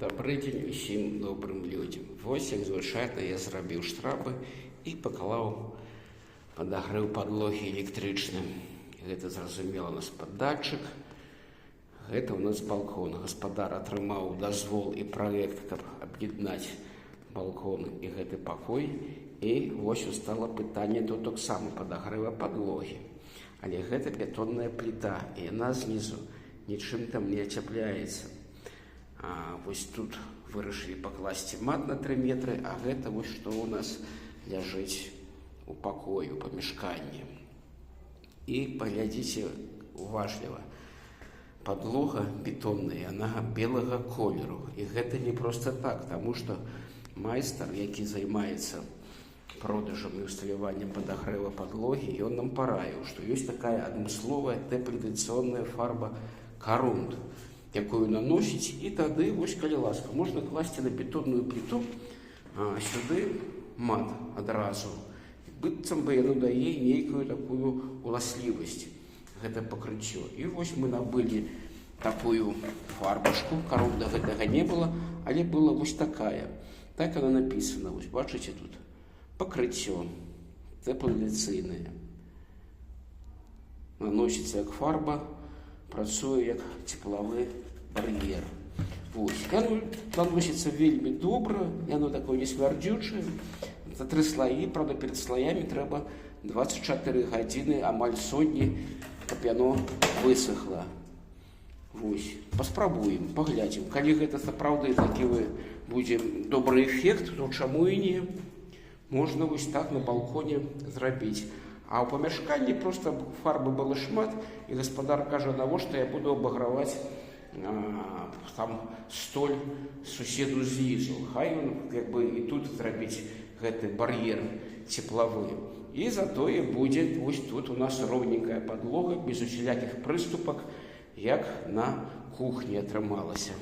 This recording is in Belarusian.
Добры дзень усім добрым людзям. Вось, як звычайна, я зрабіў штрабы і паклаў падагрэў падлогі электрычны. Гэта, зразумела, у нас паддатчык. Гэта ў нас балкон. Гаспадар атрымаў дазвол і праект, каб аб'яднаць балкон і гэты пакой. І вось устала пытанне тут таксама падагрэва падлогі. Але гэта бетонная пліта, і яна знізу нічым там не ацяпляецца. Вось тут вырашылі пакласці мат на 3 метры, а гэта вось што ў нас ляжыць у пакою, памяшканні. І паглядзіце уважліва. Падлога бетонная, яна белага колеру. І гэта не проста так, таму што майстар, які займаецца продажам і усталяваннем падагрэва падлогі, ён нам параіў, што ёсць такая адмысловая тэплаізаляцыйная фарба карунд, якую наносіць, і тады вось, калі ласка, можна класці на бетонную пліту сюды мат адразу. Быццам бы яно дае нейкую такую уласлівасць, гэта пакрыццё. І вось мы набылі такую фарбашку, карунда гэтага не было, але была вось такая. Так она написана, вось бачыце тут. Пакрыццё тэплаізаляцыйнае. Наносіцца як фарба, працуе як цеплавы бар'ер. Вось. Яно наносіцца вельмі добра, яно такое не смярдзючае. За тры слаі, правда, перад слаямі трэба 24 гадзіны, амаль сотні, каб яно высохла. Вось. Паспрабуем, паглядзім. Калі гэта сапраўды такі будзе добры эфект, то чаму і не? Можна вось так на балконе зрабіць. А ў памяшканні проста фарбы было шмат, і гаспадар кажа: «Навошта я буду абаграваць там столь суседу знізу? Хай ён як бы і тут зрабіць гэты бар'ер цеплавы». І затое будзе вось тут у нас роўненькая падлога, без усялякіх прыступак, як на кухні атрымалася.